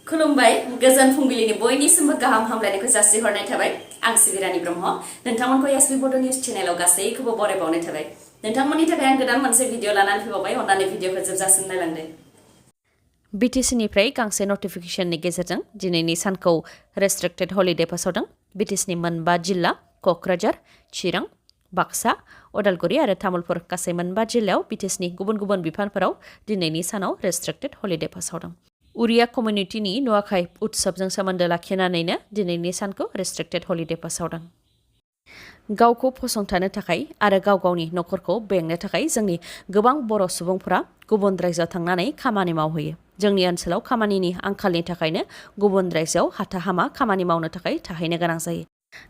खुलुमबाय गोजोन फुंबिलिनि बयनिसिमबो गाहाम हामलायनायखौ जासिहरनाय थाबाय आं सिबिरानि ब्रह्म नोंथांमोनखौ एसबी बड' निउज चेनेलाव गासैखौबो बरायबावनाय थाबाय नोंथांमोननि थाखाय आं गोदान मोनसे भिडिअ लानानै फैबावबाय अन्नानै भिडिअखौ जोबजासिम नायलांदो BTCनिफ्राय गांसे नटिफिकेशननि गेजेरजों दिनैनि सानखौ रेस्ट्रिक्टेड हलिडे फोसावदों BTCनि मोनबा जिल्ला क'क्राझार चिरां बाक्सा उदालगुरि आरो तामुलपुर गासै मोनबा जिल्लायाव BTCनि गुबुन गुबुन बिफानफोराव दिनैनि सानाव रेस्ट्रिक्टेड हलिडे फोसावदों उरिया कमिउनिटिनि नुवाखाई उत्सबजों सोमोन्दो लाखिनानैनो दिनैनि सानखौ रेस्ट्रिक्टेड हलिडे फोसावदों गावखौ फसंथानो थाखाय आरो गाव गावनि नखरखौ बेंनो थाखाय जोंनि गोबां बर' सुबुंफोरा गुबुन रायजोआव थांनानै खामानि मावहैयो जोंनि ओनसोलाव खामानिनि आंखालनि थाखायनो गुबुन रायजोआव हाथा हामा खामानि मावनो थाखाय थाहैनो गोनां जायो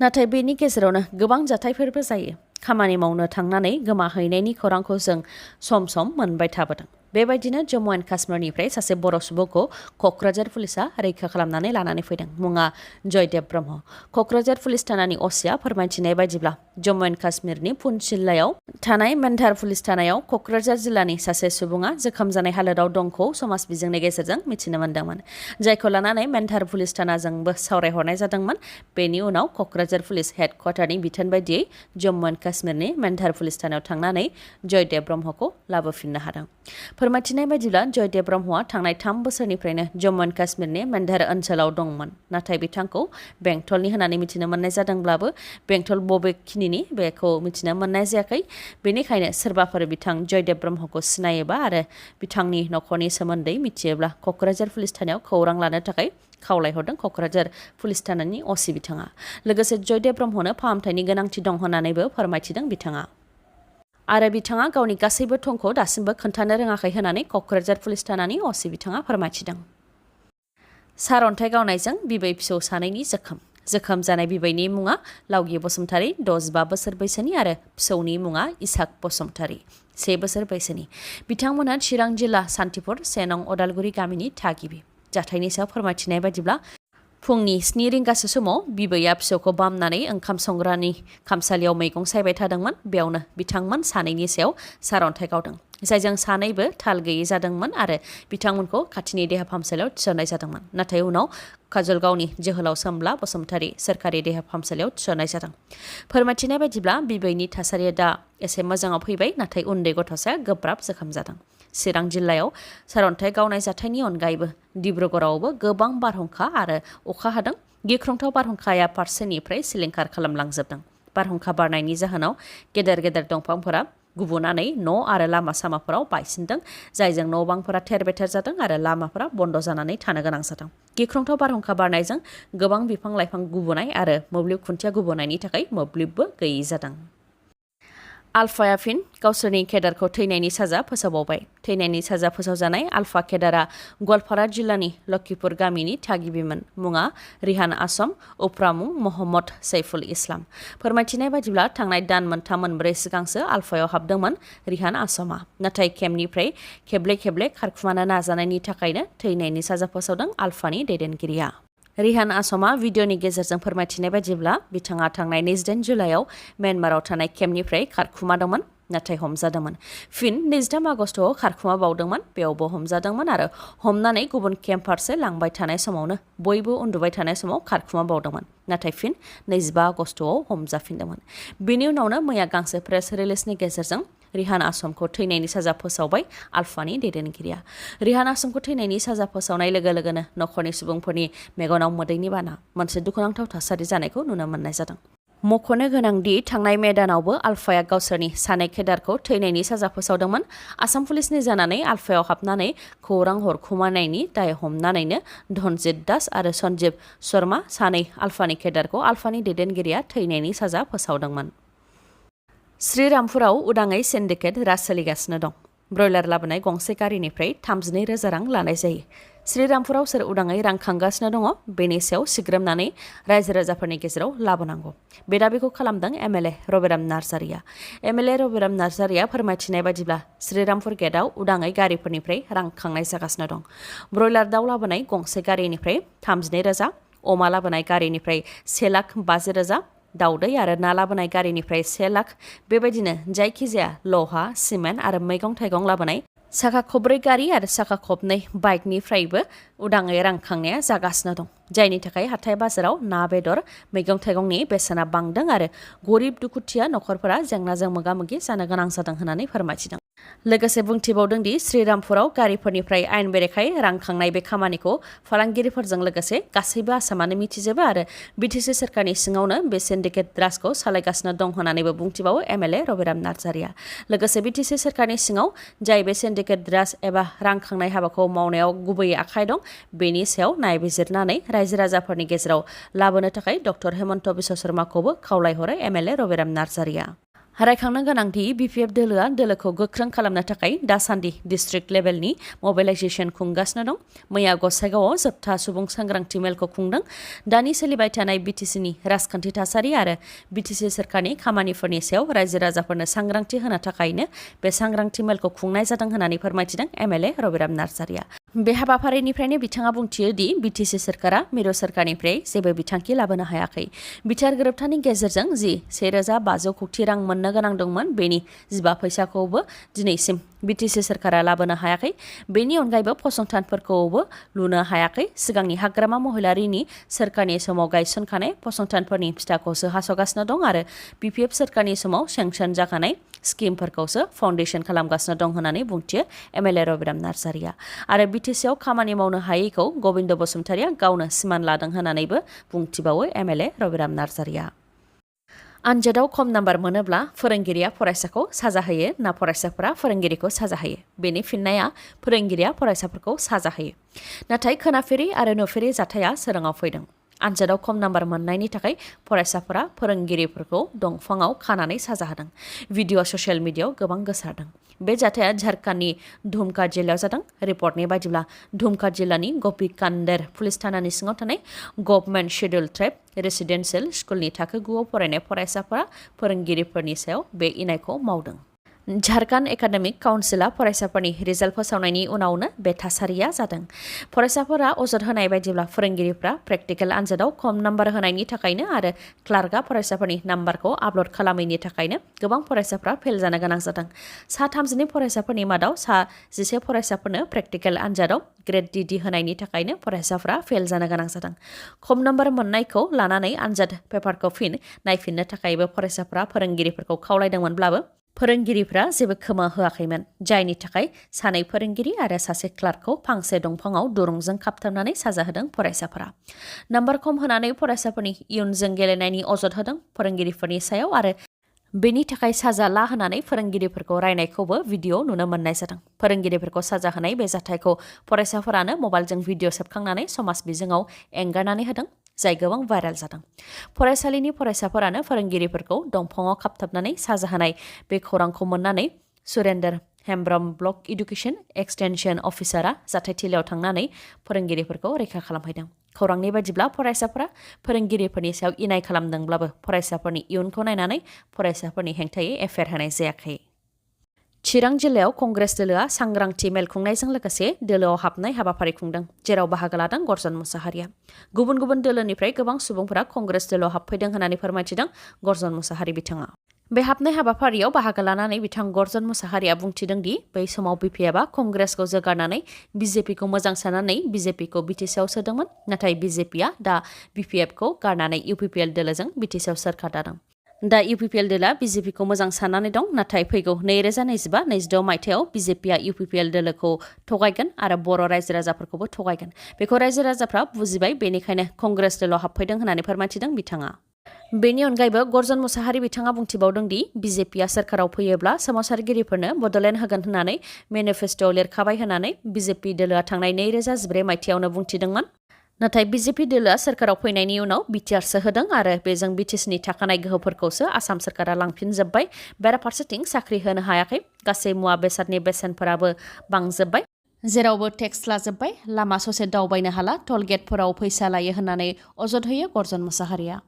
नाथाय बेनि गेजेरावनो गोबां जाथायफोरबो जायो खामानि मावनो थांनानै गोमाहैनायनि खौरांखौ जों सम सम मोनबाय थाबोदों बेबायदिनो जम्मु एन्ड काश्मीरनिफ्राय सासे बर' सुबुंखौ क'क्राझार पुलिसा रैखा खालामनानै लानानै फैदों मुङा जयदेब ब्रह्म क'क्राझार पुलिस थानानि असिया फोरमायथिनाय बायदिब्ला जम्मु एन्ड काश्मीरनि पुन्छ जिल्लायाव थानाय मेन्धार पुलिस थानायाव क'क्राझार जिल्लानि सासे सुबुङा जोखोम जानाय हालोदाव दंखौ समाज बिजोंनि गेजेरजों मिथिनो मोन्दोंमोन जायखौ लानानै मेन्धार पुलिस थानाजोंबो सावरायहरनाय जादोंमोन बेनि उनाव क'क्राझार पुलिस हेडक्वार्टारनि बिथोन बायदियै जम्मु एन्ड काश्मीरनि मेन्धार पुलिस थानायाव थांनानै जयदेब ब्रह्मखौ लाबोफिननो हादों फोरमायथिनाय बायदिब्ला जयदेब ब्रह्मआ थांनाय 3 बोसोरनिफ्रायनो जम्मु एन्ड काश्मीरनि मेन्धार ओनसोलाव दंमोन नाथाय बिथांखौ बेंटलनि होननानै मिथिनो मोननाय जादोंब्लाबो बेंटल बबेखिनिनि बेखौ मिथिनो मोननाय जायाखै बेनिखायनो सोरबाफोर बिथां जयदेब ब्रह्मखौ सिनायोबा आरो बिथांनि नखरनि सोमोन्दै मिथियोब्ला क'क्राझार पुलिस थानायाव खौरां लानो थाखाय खावलायहरदों क'क्राझार पुलिस थानानि असि बिथाङा लोगोसे जयदेब ब्रह्मनो फाहामथायनि गोनांथि दं होननानैबो फोरमायथिदों बिथाङा आरो बिथाङा गावनि गासैबो थंखौ दासिमबो खोन्थानो रोङाखै होननानै क'क्राझार पुलिस थानानि असि बिथाङा फोरमायथिदों सारअन्थाइ गावनायजों बिबै फिसौ सानैनि जोखोम जानाय बिबैनि मुङा लावगि बसुमतारी 65 बोसोर बैसोनि आरो फिसौनि मुङा इसाक बसुमतारी 1 बोसोर बैसोनि बिथांमोना चिरां जिल्ला सान्तिपुर 1 नं उदालगुरि गामिनि थागिबि जाथायनि सायाव फोरमायथिनाय बायदिब्ला फुंनि 7 रिंगासो समाव बिबैया फिसौखौ बामनानै ओंखाम संग्रानि खामसालियाव मैगं सायबाय थादोंमोन बेयावनो बिथांमोन सानैनि सायाव सारअन्थाइ गावदों जायजों सानैबो थाल गैयै जादोंमोन आरो बिथांमोनखौ खाथिनि देहा फाहामसालियाव थिसननाय जादोंमोन नाथाय उनाव काजलगावनि जोहोलाव सोमब्ला बसुमतारी सोरखारि देहा फाहामसालियाव थिसननाय जादों फोरमायथिनाय बायदिब्ला बिबैनि थासारिया दा एसे मोजाङाव फैबाय नाथाय उन्दै गथ'साया गोब्राब जोखोम जादों चिरां जिल्लायाव सारअन्थाइ गावनाय जाथायनि अनगायैबो डिब्रुगड़आवबो गोबां बारहुंखा आरो अखा हादों गिख्रंथाव बारहुंखाया फारसेनिफ्राय सिलिंखार खालामलांजोबदों बारहुंखा बारनायनि जाहोनाव गेदेर गेदेर दंफांफोरा गुबुनानै न' आरो लामा सामाफोराव बायसिनदों जायजों न' बांफोरा थेर बेथेर जादों आरो लामाफोरा बन्द जानानै थानो गोनां जादों गिख्रंथाव बारहुंखा बारनायजों गोबां बिफां लाइफां गुबुनाय आरो मोब्लिब खुन्थिया गुबुनायनि थाखाय मोब्लिबबो गैयै जादों आलफाया फिन गावसोरनि केडारखौ थैनायनि साजा फोसावबावबाय थैनायनि साजा फोसावजानाय आलफा केडारा गवालपारा जिल्लानि लक्ष्मीपुर गामिनि थागिबिमोन मुङा रिहान आसम उफ्रा मुं महम्मद सैफुल इस्लाम फोरमायथिनाय बायदिब्ला थांनाय दान मोनथाम मोनब्रै सिगांसो आलफायाव हाबदोंमोन रिहान आसमा नाथाय खेबनिफ्राय खेबले खारखुमानो नाजानायनि थाखायनो थैनायनि साजा फोसावदों आलफानि दैदेनगिरिया रिहान आसमा भिडिअनि गेजेरजों फोरमायथिनाय बायदिब्ला बिथाङा थांनाय 22 जुलाइआव म्यानमाराव थानाय केम्पनिफ्राय खारखुमादोंमोन नाथाय हमजादोंमोन फिन 23 आगस्टआव खारखुमाबावदोंमोन बेयावबो हमजादोंमन आरो हमनानै गुबुन केम्प फारसे लांबाय थानाय समावनो बयबो उन्दुबाय थानाय समाव खारखुमाबावदोंमन नाथाय फिन 25 आगस्टआव हमजाफिनदोंमोन बेनि उनावनो मैया गांसे प्रेस रिलिजनि गेजेरजों रिहान आसमखौ थैनायनि साजा फोसावबाय आलफानि दैदेनगिरिया रिहान आसमखौ थैनायनि साजा फोसावनाय लोगो लोगोनो नखरनि सुबुंफोरनि मेगनाव मोदैनि बाना मोनसे दुखुनांथाव थासारि जानायखौ नुनो मोननाय जादों मख'नो गोनांदि थांनाय मे दानावबो आलफाया गावसोरनि सानै केडारखौ थैनायनि साजा फोसावदोंमोन आसाम पुलिसनि जानानै आलफायाव हाबनानै खौरां हरखुमानायनि दाय हमनानैनो धनजित दास आरो सन्जीब शर्मा सानै आलफानि केडारखौ आलफानि दैदेनगिरिया थैनायनि साजा फोसावदोंमोन श्रीरामपुराव उदाङै सिन्डिकेट राज सोलिगासिनो दं ब्रयलार लाबोनाय गंसे गारिनिफ्राय 32,000 रां लानाय जायो श्रीरामपुराव सोर उदाङै रां खांगासिनो दङ बेनि सायाव सिग्रोमनानै रायजो राजाफोरनि गेजेराव लाबोनांगौ बे दाबिखौ खालामदों एमएलए रबिराम नार्जारिया एमएलए रबिराम नार्जारिया फोरमायथिनाय बायदिब्ला श्रीरामपुर गेटआव उदाङै गारिफोरनिफ्राय रां खांनाय जागासिनो दं ब्रयलार दाउ लाबोनाय गंसे गारिनिफ्राय 32,000 अमा लाबोनाय गारिनिफ्राय 1,50,000 दाउदै आरो ना लाबोनाय गारिनिफ्राय 1 लाख बेबायदिनो जायखिजाया लहा सिमेन्ट आरो मैगं थाइगं लाबोनाय साखा खब्रै गारि आरो साखा खबनै बाइकनिफ्रायबो उदाङै रां खांनाया जागासिनो दं जायनि थाखाय हाथाय बाजाराव ना बेदर मैगं थाइगंनि बेसेना बांदों आरो गरिब दुखुथिया नखरफोरा जेंनाजों मोगा मोगि जानो गोनां जादों होननानै फोरमायथिदों। लोगोसे बुंथिबावदों दि श्रीरामपुराव गारिफोरनिफ्राय आयेन बेरेखायै रां खांनाय बे खामानिखौ फालांगिरिफोरजों लोगोसे गासैबो आसामानो मिथिजोबो आरो बिटिसि सोरखारनि सिङावनो बे सिन्डिकेट राजखौ सालायगासिनो दं होननानैबो बुंथिबावो एमएलए रबिराम नार्जारिया। लोगोसे बिटिसि सोरखारनि सिङाव जाय बे सिन्डिकेट राज एबा रां खांनाय हाबाखौ मावनायाव गुबैयै आखाइ दं बेनि सायाव नायबिजिरनानै रायजो राजाफोरनि गेजेराव लाबोनो थाखाय डक्टर हेमन्त बिश्व शर्माखौबो खावलायहरो एमएलए रबिराम नार्जारिया। रायखांनो गोनांदि बिपिएफ दोलोखौ गोख्रों खालामनो थाखाय दासान्दि डिस्ट्रिक्ट लेभेलनि मबिलाइजेसन खुंगासिनो दं। मैया गसाइगावआव जोबथा सुबुं सांग्रांथि मेलखौ खुंदों। दानि सोलिबाय थानाय बिटिसिनि राजखान्थि थासारि आरो बिटिसि सोरखारनि खामानिफोरनि सायाव रायजो राजाफोरनो सांग्रांथि होनो थाखायनो बे सांग्रांथि मेलखौ खुंनाय जादों होननानै फोरमायथिदों एमएलए रबिराम नार्जारिया। बे हाबाफारिनिफ्रायनो बिथाङा बुंथियो दि बिटिसि सोरखारा मिरु सोरखारनिफ्राय जेबो बिथांखि लाबोनो हायाखै। बिथार गोरोबथानि गेजेरजों जि 1,500 कौटि रां मोननो गोनां दंमोन बेनि 15 फैसाखौबो दिनैसिम बिटिसि सोरखारा लाबोनो हायाखै। बेनि अनगायैबो फसंथानफोरखौबो लुनो हायाखै। सिगांनि हाग्रामा महिलारिनि सोरखारनि समाव गायसनखानाय फसंथानफोरनि फिथाखौसो हास'गासिनो दं आरो बिपिएफ सोरखारनि समाव सेंसन जाखानाय स्किमफोरखौसो फाउन्डेसन खालामगासिनो दं होननानै बुंथियो एमएलए रबिराम नार्जारिया। आरो बिटिसिआव खामानि मावनो हायैखौ गबिन्द बसुमतारिया गावनो सिमान लादों होननानैबो बुंथिबावो एमएलए रबिराम नार्जारिया। आनजादाव खम नाम्बार मोनोब्ला फोरोंगिरिया फरायसाखौ साजा होयो ना फरायसाफोरा फोरोंगिरिखौ साजा होयो? बेनि फिननाया फोरोंगिरिया फरायसाफोरखौ साजा होयो। नाथाय खोनाफेरै आरो नुफेरै जाथाया सोराङाव फैदों। आनजादाव खम नाम्बार मोननायनि थाखाय फरायसाफोरा फोरोंगिरिफोरखौ दंफाङाव खानानै साजा होदों। भिडिअ ससियेल मिडियाआव गोबां गोसारदों। बे जाथाया झारखन्डनि धुमका जिल्लायाव जादों। रिपर्टनि बायदिब्ला धुमका जिल्लानि गपिकान्देर पुलिस थानानि सिङाव थानाय गभर्नमेन्ट शेड्युल ट्राइब रेसिडेन्सियेल स्कुलनि थाखो 9आव फरायनाय फरायसाफोरा फोरोंगिरिफोरनि सायाव बे इनायखौ मावदों। झारखन्ड एकाडेमिक काउन्सिलआ फरायसाफोरनि रिजाल्ट फोसावनायनि उनावनो बे थासारिया जादों। फरायसाफोरा अजद होनाय बायदिब्ला फोरोंगिरिफ्रा प्रेक्टिकेल आनजादाव खम नाम्बार होनायनि थाखायनो आरो क्लार्कआ फरायसाफोरनि नाम्बारखौ आपल'ड खालामैनि थाखायनो गोबां फरायसाफ्रा फेल जानो गोनां जादों। सा 32 फरायसाफोरनि मादाव सा 11 फरायसाफोरनो प्रेक्टिकेल आनजादाव ग्रेड DD होनायनि थाखायनो फरायसाफ्रा फेल जानो गोनां जादों। खम नाम्बार मोननायखौ लानानै आनजाद पेपारखौ फिन नायफिननो थाखायबो फरायसाफ्रा फोरोंगिरिफोरखौ खावलायदोंमोनब्लाबो फोरोंगिरिफ्रा जेबो खोमा होआखैमोन। जायनि थाखाय सानै फोरोंगिरि आरो सासे क्लार्कखौ फांसे दंफाङाव दुरुंजों खाबथाबनानै साजा होदों फरायसाफोरा। नाम्बार खम होनानै फरायसाफोरनि इयुनजों गेलेनायनि अजद होदों फोरोंगिरिफोरनि सायाव आरो बेनि थाखाय साजा ला होनानै फोरोंगिरिफोरखौ रायनायखौबो भिडिअ नुनो मोननाय जादों। फोरोंगिरिफोरखौ साजा होनाय बे जाथायखौ फरायसाफोरानो मबाइलजों भिडिअ सेबखांनानै समाज बिजोङाव एंगारनानै होदों जाय गोबां भाइरेल जादों। फरायसालिनि फरायसाफोरानो फोरोंगिरिफोरखौ दंफाङाव खाबथाबनानै साजा होनाय बे खौरांखौ मोननानै Surendra Hembram block education extension अफिसारा जाथायथिलियाव थांनानै फोरोंगिरिफोरखौ रैखा खालामहैदों। खौरांनि बायदिब्ला फरायसाफोरा फोरोंगिरिफोरनि सायाव इनाय खालामदोंब्लाबो फरायसाफोरनि इयुनखौ नायनानै फरायसाफोरनि हेंथायै एफआइआर होनाय जायाखै। चिरां जिल्लायाव कंग्रेस दोलोआ सांग्रांथि मेल खुंनायजों लोगोसे दोलोआव हाबनाय हाबाफारि खुंदों जेराव बाहागो लादों गर्जन मुसाहारिया। गुबुन गुबुन दोलोनिफ्राय गोबां सुबुंफोरा कंग्रेस दोलोआव हाबफैदों होननानै फोरमायथिदों गर्जन मुसाहारि बिथाङा। बे हाबनाय हाबाफारियाव बाहागो लानानै बिथां गर्जन मुसाहारिया बुंथिदों दि बै समाव बिपिएफआ कंग्रेसखौ जोगारनानै बिजेपिखौ मोजां साननानै बिजेपिखौ बिटिसिआव सोदोंमोन। नाथाय बिजेपिआ दा बिपिएफखौ गारनानै इउपिपिएल दोलोजों बिटिसिआव सोरखार दादों। दा इउपिपिएल दोलोआ बिजेपिखौ मोजां साननानै दं। नाथाय फैगौ 2025-26 मायथाइयाव बिजेपिआ इउपिपिएल दोलोखौ थगायगोन आरो बर' रायजो राजाफोरखौबो थगायगोन। बेखौ रायजो राजाफ्रा बुजिबाय, बेनिखायनो कंग्रेस दोलोआव हाबफैदों होननानै फोरमायथिदों बिथाङा। बेनि अनगायैबो गर्जन मुसाहारि बिथाङा बुंथिबावदों दि बिजेपिआ सोरखाराव फैयोब्ला सोमावसारगिरिफोरनो बड'लेण्ड होगोन होननानै मेनिफेस्ट'आव लिरखाबाय होननानै बिजेपि दोलोआ थांनाय 2014 मायथाइयावनो बुंथिदोंमोन। नाथाय बिजेपि दोलोआ सोरखाराव फैनायनि उनाव बिटिआरसो होदों आरो बेजों बिटिसिनि थाखानाय गोहोफोरखौसो आसाम सोरखारा लांफिनजोब्बाय। बेराफारसेथिं साख्रि होनो हायाखै। गासै मुवा बेसादनि बेसेनफोराबो बांजोब्बाय। जेरावबो टेक्स लाजोब्बाय। लामा ससे दावबायनो हाला, टल गेटफोराव फैसा लायो होननानै अजद होयो गर्जन मुसाहारिया।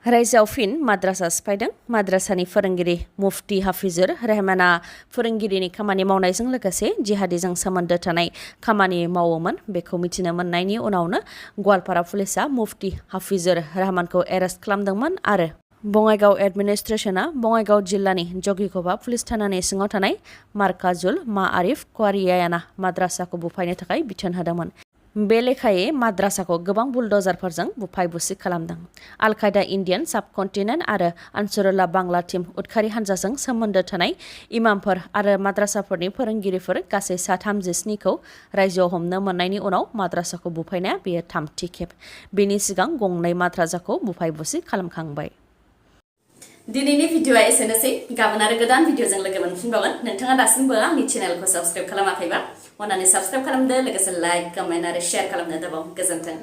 रायजोआव फिन माद्रासा सिफायदों। माद्रासानि फोरोंगिरि मुफ्ती हाफिजुर रहमाना फोरोंगिरिनि खामानि मावनायजों लोगोसे जिहादिजों सोमोन्दो थानाय खामानि मावोमोन बेखौ मिथिनो मोननायनि उनावनो गवालपारा पुलिसआ मुफ्ती हाफिजुर रहमानखौ एरेस्ट खालामदोंमोन आरो बङाइगाव एडमिनिस्ट्रेशना बङाइगाव जिल्लानि जगिघोबा पुलिस थानानि सिङाव थानाय मार्काजुल माआरिफ क्वारियाना माद्रासाखौ बुफायनो थाखाय बिथोन होदोंमोन। बे लेखायै माद्रासाखौ गोबां बुलडजारफोरजों बुफाय बुसि खालामदों। आल कायदा इन्डियान साबकन्टिनेन्ट आरो आनसरुल्लाह बांला टीम उदखारि हान्जाजों सोमोन्दो थानाय इमामफोर आरो माद्रासाफोरनि फोरोंगिरिफोर गासै सा 37खौ रायजोआव हमनो मोननायनि उनाव माद्रासाखौ बुफायनाया बेयो थामथि खेब। बेनि सिगां गंनै माद्रासाखौ बुफाय बुसि खालामखांबाय। दिनैनि भिडिअआ एसेनोसै। गाबोन आरो गोदान भिडिअजों लोगो मोनफिनबावगोन। नोंथाङा दासिमबो आंनि चेनेलखौ साबस्क्राइब खालामाखैबा अन्नानै साबस्क्राइब खालामदो, लोगोसे लाइक, कमेन्ट आरो शेयार खालामनो दाबाव। गोजोन्थों।